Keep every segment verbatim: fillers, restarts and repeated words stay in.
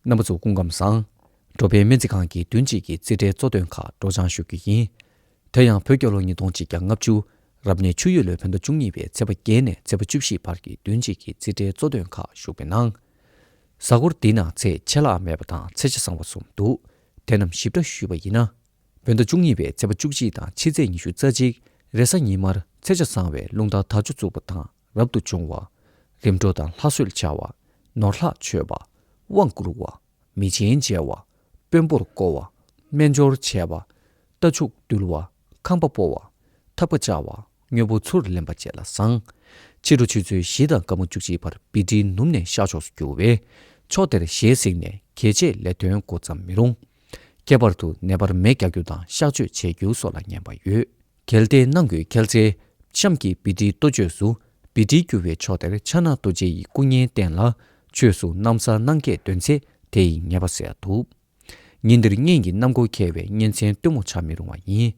རྣམ་པ་ཚོ་སྐུ་ཁམས་བཟང་། འགྲོ་ཕན་སྨན་རྩིས་ཁང་གི་བདུན་གཅིག་གི་རྩིས་ཁྲའི་གཙོ་དོན་ཁག་སྒྲོག་སྦྱང་ཞུ་རྒྱུ་ཡིན། དེ་ཡང་བོད་རྒྱལ་ལོ་ཉིས་སྟོང་གཅིག་བརྒྱ་ལྔ་བཅུ། རབ་གནས་ཆུ་ཡོས་ལོའི་བོད་ཟླ་བཅུ་གཉིས་པའི་ཚེས་པ་བརྒྱད་ནས་ཚེས་པ་བཅུ་བཞི་བར་གྱི་བདུན་གཅིག་གི་རྩིས་ཁྲའི་གཙོ་དོན་ཁག་ཞུགས་པའི་ནང་། གཟའ་འཁོར་འདིའི་ནང་ཚེས་ཆད་ལྷག་མེད་པ་དང་ཚེས་ཆ་བཟང་བ་གསུམ་འདུག་དེ་རྣམས་ཞིབ་ཕྲ་ཞུས་པ་ཡིན་ན། བོད་ཟླ་བཅུ་གཉིས་པའི་ཚེས་པ་བཅུ་གཅིག་དང་ཕྱི་ཚེས་ཉི་ཤུ་རྩ་གཅིག་རེས་གཟའ་ཉི་མར་ཚེས་ཆ་བཟང་བའི་རླུང་རྟ་དར་ལྕོག་བཙུགས་པ་དང་རབ་ཏུ་བྱུང་བ། རིམ་གྲོ་དང་ལྷ་གསོལ་བྱ་བ། ནོར་ལྷག་མཆོད་པ། དབང་བསྐུར་བ། མི་ཆེན་མཇལ་བ། དཔོན་པོར་བསྐོ་བ། སྨན་སྦྱོར་བྱས་པ། རྟ་ཕྱུགས་འདུལ་བ། ཁང་པ་སྤོ་བ། ཐབ་ཀ་བཅའ་བ། དངོས་པོ་ཚུར་ལེན་པ་བཅས་ལ་བཟང་། ཕྱི་དྲོ་ཆུ་ཚོད་བཞི་དང་སྐར་མ་བཅུ་གཅིག་བར་བི་ཏྲི་ནུབ་ནས་ཤར་ཕྱོགས་སུ་རྒྱུ་བས། ཕྱོགས་དེར་གཞས་གཟིགས་ནས་གལ་ཆེའི་ལས་དོན་འགོ་བརྩམ་མི་རུང་། ཁྱད་པར་དུ་ནད་པར་མེ་རྒྱག་རྒྱུ་དང་གཤག་བཅོས་བྱེད་རྒྱུ་སོགས་ལ་ངན་པ་ཡོད། གལ་ཏེ་གནང་དགོས་འཁེལ་ཚེ། གཤམ་གྱི་བི་ཏྲིའི་གཏོ་བཅོས་སུ། བི་ཏྲི་རྒྱུ་བའི་ཕྱོགས་དེར་ཕྱག་ན་རྡོ་རྗེ་ཡི་སྐུ་བརྙན་བསྟན་ལ། ཆོས་སུ་ན་བཟའ་གནང་གས་འདོན་ཚེ་དེ་ཡི་ཉེས་པ་སེལ་ཐུབ། ཉིན་འདིར་གཉེན་གྱི་གནམ་སྒོ་འཁེལ་བའི་གཉེན་ཚན་སྟོན་མོ་བྱ་མི་རུང་བ་ཡིན།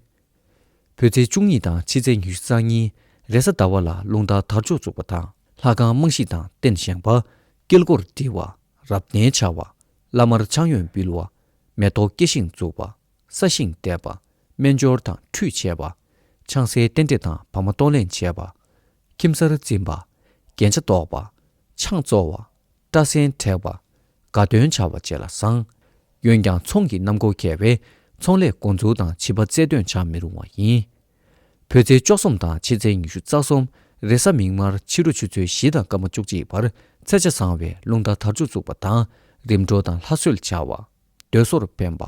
བོད་ཚེས་བཅུ་གཉིས་དང་ཕྱི་ཚེས་ཉི་ཤུ་རྩ་གཉིས་རེས་གཟའ་ཟླ་བ་ལ་རླུང་རྟ་དར་ལྕོག་བཙུགས་པ་དང་ལྷ་ཁང་རྨང་གཞི་དང་རྟེན་བཞེངས་པ། དཀྱིལ་འཁོར་བྲི་བ། རབ་གནས་བྱ་བ། བླ་མར་ཕྱག་གཡོན་འབུལ་བ། མེ་ཏོག་སྐྱེ་ཤིང་འཛུགས་པ། ས་ཞིང་འདེབས་པ། སྨན་སྦྱོར་དང་ཁྲུས་བྱས་པ། ཆང་སའི་རྟེན་འབྲེལ་དང་བ་མ་གཏོང་ལེན་བྱས་པ། ཁྱིམ་གསར་འཛིན་པ། རྒྱན་ཆ་འདོགས་པ། ཆང་བཙོ་བ། སྐྲ་སེན་བྲེག་པ། དགའ་སྟོན་བྱ་བ་བཅས་ལ་བཟང་། འོན་ཀྱང་ཚོང་གི་གནམ་སྒོ་འཁེལ་བས་ཚོང་ལས་འགོ་འཛུགས་དང་བྱིས་པ་རྩལ་འདོན་བྱ་མི་རུང་བ་ཡིན། བོད་ཚེས་བཅུ་གསུམ་དང་ཕྱི་ཚེས་ཉི་ཤུ་རྩ་གསུམ་རེས་གཟའ་མིག་དམར་ཕྱི་དྲོ་ཆུ་ཚོད་བཞི་དང་སྐར་མ་བཅུ་གཅིག་བར་ཚེས་ཆ་བཟང་བའི་རླུང་རྟ་དར་ལྕོག་བཙུགས་པ་དང་རིམ་གྲོ་དང་ལྷ་གསོལ་བྱ་བ། མདོས་ཟོར་འབེན་པ།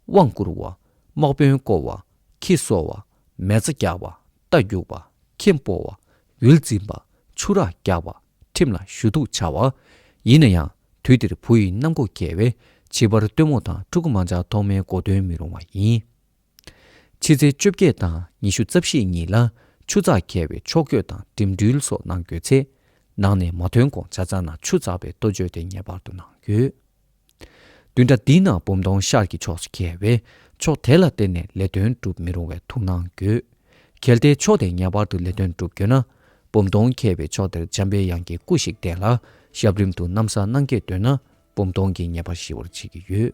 དབང་བསྐུར་བ། དམག་དཔོན་བསྐོ་བ། ཁྱི་གསོ་བ། མེ་བཙའ་རྒྱག་པ། རྟ་རྒྱུག་པ། ཁྱེམ་སྤོ་བ། ཡུལ་འཛིན་པ། ཆུ་རགས་རྒྱག་པ། ཁྲིམས་ལ་ཞུ་གཏུག་བྱ་བ། ཡིན་ན་ཡང་དུས་འདིར་བུ་ཡི་གནམ་སྒོ་འཁེལ་བས་བྱིས་པར་སྟོན་མོ་དང་ཕྲུ་གུ་མ་འཇགས་ཐོག་མའི་གོ་སྟོན་མི་རུང་བ་ཡིན། ཕྱི་ཚེས་བཅོ་བརྒྱད་དང་ཉི་ཤུ་རྩ་བཞི་གཉིས་ལ་ཆུ་ཚགས་འཁེལ་བའི་ཕྱོགས་བསྐྱོད་དང་འགྲིམ་འགྲུལ་སོགས་གནང་དགོས་ཚེ། ནང་ནས་མ་ཐོན་གོང་བྱ་ཚང་ནང་ཆུ་འཛག་པའི་གཏོ་བཅོས་དེ་ངེས་པར་དུ་གནང་དགོས། བདུན་ཕྲག་འདིའི་ནང་བུམ་སྟོང་ཤར་གྱི་ཕྱོགས་སུ་འཁེལ་བས་ཕྱོགས་དེ་ལ་བརྟེན་ནས་ལས་དོན་སྒྲུབ་མི་རུང་བའི་ཐུགས་སྣང་དགོས། གལ་ཏེ་ཕྱོགས་དེ་ངེས་པར་དུ་ལས་དོན་སྒྲུབ་དགོས་ན། བུམ་སྟོང་འཁེལ་བའི་ཕྱོགས་དེར་འཇམ་པའི་དབྱངས་ཀྱི་སྐུ་ཞིག་བསྟན་ལ་ཞབས་རིམ་དུ་ན་བཟའ་གནང་གས་འདོན་ན་བུམ་སྟོང་གི་ཉེས་པ་ཞི་བར་བྱེད་ཀྱི་ཡོད།